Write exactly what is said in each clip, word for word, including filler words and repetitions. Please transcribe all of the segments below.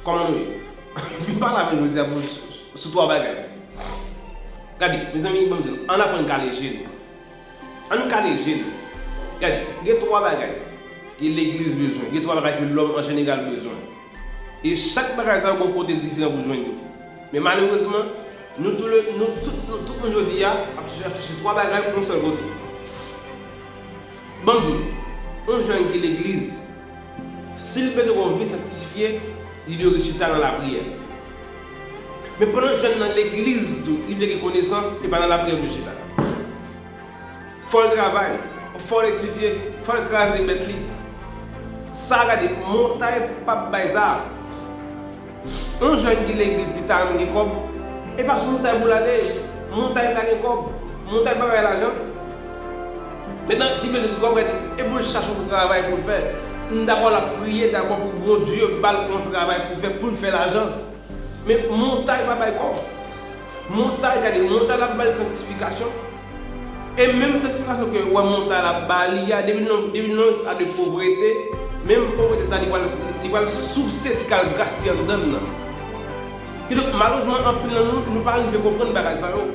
Kòman nou ye? Vin pale avè m jodi a pou, sou, sou twa bagay. Gade, mezanmi, ban m di nou, ann aprann kale je nou. Ann kale je nou. Gade, gen twa bagay ke legliz bezwen, gen twa bagay ke lòm an jeneral bezwen. E chak bagay sa yo gen yon kote diferan pou jwenn yo. Men malerezman, nou tou le, nou tout, nou tout moun jodi a ap chèche, ap chèche twa bagay pou yon sèl kote. Ban m di w, yon jèn ki legliz, si l bezwen gen yon vi sanktifye, li dwe rechita nan lapriyè. Men pandan jèn nan legliz tou, li vle gen konesans, e pa nan lapriyè pou l chita. Fò l travay, fò l etidye, fò l kraze bèt li. Sa, gade, montay p ap bay sa. Yon jèn ki legliz ki ta renmen gen kòb, e pa sou montay pou l ale. Montay pa gen kòb. Montay pa bay lajan. Mentnan, si bezwen gen kòb, gade, e pou l chache yon travay pou l fè. M dakò l ap priye dabò pou Bondye ba l yon travay pou l fè, pou l fè lajan. Men montay pa bay kòb. Montay, gade, montay la ap ba l sanktifikasyon. E menm sanktifikasyon ke w wè montay la ap ba li a, depi l nan, depi l nan eta de povrete, menm povrete sa, li pral, li pral souse ti kal gras ki anndan l nan. Kidonk, malerezman, anpil nan nou, nou pa rive konprann bagay sa yo.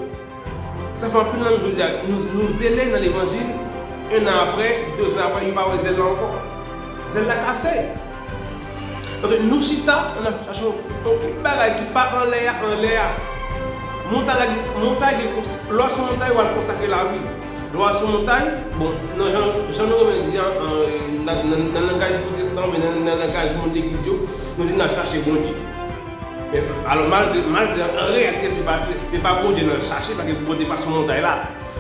Sa fè anpil nan nou jodi a, nou, nou zele nan levanjil, en an apre, de zan apre, yo pa wè zèl la ankò. Zèl la kase. Donk, nou chita, n ap chache yon, yon kit bagay ki pa anlè a, anlè a. Montay la, montay gen kons-, lè w sou montay, w al konsakre lavi. Lè w sou montay, bon, nan jan, jan nou renmen di a, an, nan, nan, nan langaj pwotestan, men nan, nan langaj moun legliz yo, nou di n al chache Bondye. Men, alò, malgre, malgre an reyalite, se pa, se, se pa Bondye n al chache, paske Bondye pa sou montay la.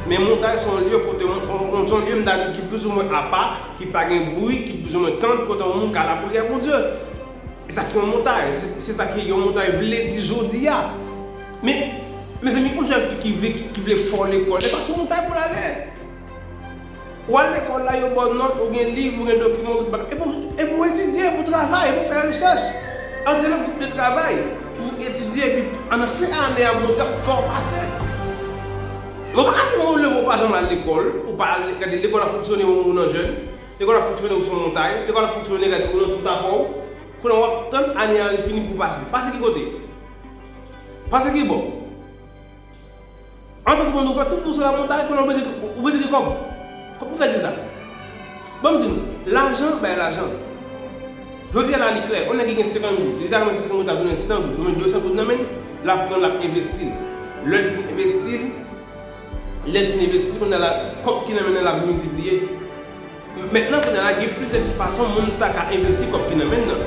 Men montay se yon lye kote, yon, yon, yon, se yon lye, m ta di, ki plizoumwen apa, ki pa gen bri, ki plizoumwen tann, kote yon moun ka lapriyè Bondye. E sa ki yon montay, se, se sa ki yon montay vle di jodi a. Men, mezanmi, yon jèn fi ki vle, ki, ki vle fò lekòl, e pa sou montay pou l ale. Ou al lekòl la, yo ba w nòt, ou gen liv, ou gen dokiman, ou tout bagay. E pou, e pou etidye, e pou travay, e pou fè rechèch. Antre nan gwoup de travay, pou etidye, epi nan fen ane a, Bondye ap fè w pase. Mwen pa ka di mwen ou leve ou pa janm al lekòl, ou pa al, gade lekòl ap fonksyone ou nan jèn, lekòl ap fonksyone ou sou montay, lekòl ap fonksyone gade ou nan tout afè w. Kounye a w ap tann ane a fini pou pase. Pase ki kote? Pase ki bò? Antanke moun ou fè tout fou sou lamontay, kounye a ou bezwen, ou bezwen gen kòb. Kòb pou fè kisa? Ban m di nou, lajan bay lajan. Jodi a la li klè, yon nèg ki gen senkant goud, li ta renmen senkant goud la tounen san goud, oubyen de san goud nan men l, l ap pran l ap envesti l. Lè l fin envesti l, lè l fin envesti l, kounye a la, kòb ki nan men l la ap miltipliye. Mentnan, kounye a la, gen plizyè fason moun sa ka envesti kòb ki nan men l nan.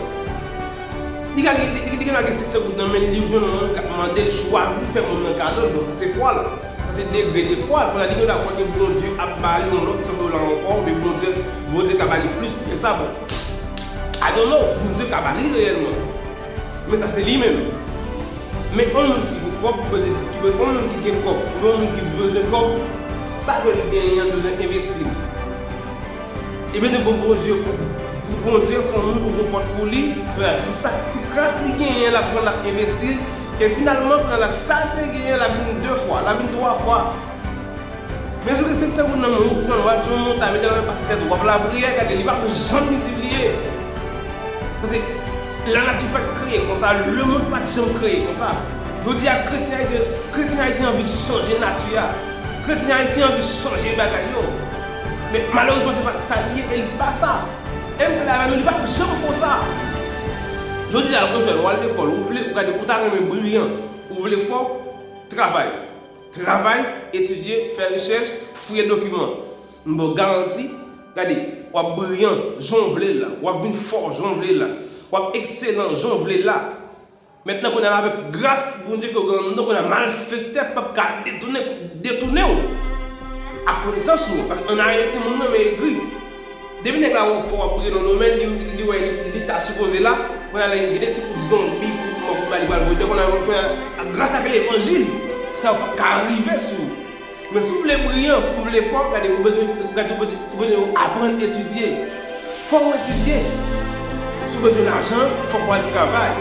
Li ka gen, li, li, li gen, li gen senk san goud nan men l, li jwenn yon moun k ap mande l chwazi fè moun nan kado l. Bon, sa se fwa l. Sa se degre de fwa l. Kounye a, li gen dwa kwè ke Bondye ap ba li yon lòt san dola ankò, men Bondye, Bondye ka ba li plis ke sa. Bon, I don't know, Bondye ka ba li reyèlman. Men sa se li menm. Men yon moun ki gen kòb, ki bezwen, ki bezwen, yon moun ki gen kòb, yon moun ki bezwen kòb, sa ke li genyen an bezwen envesti. Li bezwen bon Bondye pou, pou Bondye fè yon moun ouvri pòt pou li, pou l di sa, ti kras li genyen, l ap pran, l ap envesti l, e finalman, kounye a la, sa l te genyen, l ap vin de fwa, l ap vin twa fwa. Men si w gen senk san goud nan men w, ou pran l, w al sou yon montay, mete l anba tèt ou, w ap lapriyè, gade, li p ap janm miltipliye. Paske lanati pa t kreye konsa, lemonn pa t janm kreye konsa. Jodi a, kretyen ayisyen, kretyen ayisyen anvi chanje nati a. Kretyen ayisyen anvi chanje bagay yo. Men malerezman, se pa sa l ye, e li pa sa. E m klè avè nou, li p ap janm konsa. Jodi a, yon jèn, w al lekòl, ou vle, ou gade, ou ta renmen briyan, ou vle fò, travay. Travay, etidye, fè rechèch, fouye dokiman. M ba w garanti, gade, w ap briyan jan w vle l la, w ap vin fò jan w vle l la, w ap ekselan jan w vle l la. Mentnan, kounye a la, avèk gras Bondye ke w gen anndan, kounye a malfektè p ap ka detounen, detounen w ak konesans ou. Paske ann Ayiti, moun renmen egri. Depi nèg la wè w fò w ap briye nan domèn, li, li wè li, li ta sipoze la, kounye a la, gen de ti kout zonbi, kout mò, kout bal, li pral voye. Kounye a, kounye a, gras ak levanjil, sa yo p ap ka rive sou ou. Men si w vle briyan, si w vle fò, gade, ou bezwen, gade, ou bezwen, ou bezwen aprann etidye. Fò w etidye. Si w bezwen lajan, fòk w al travay.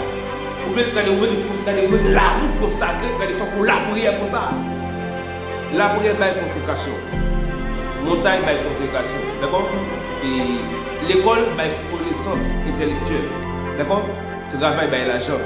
Ou vle, gade, ou bezwen, gade, ou bezwen lavi konsakre, gade, fòk ou lapriyè pou sa. Lapriyè bay konsekrasyon. Montay bay konsekrasyon. Dakò? E lekòl bay konesans entèlektyèl. Dakò? Travay bay lajan.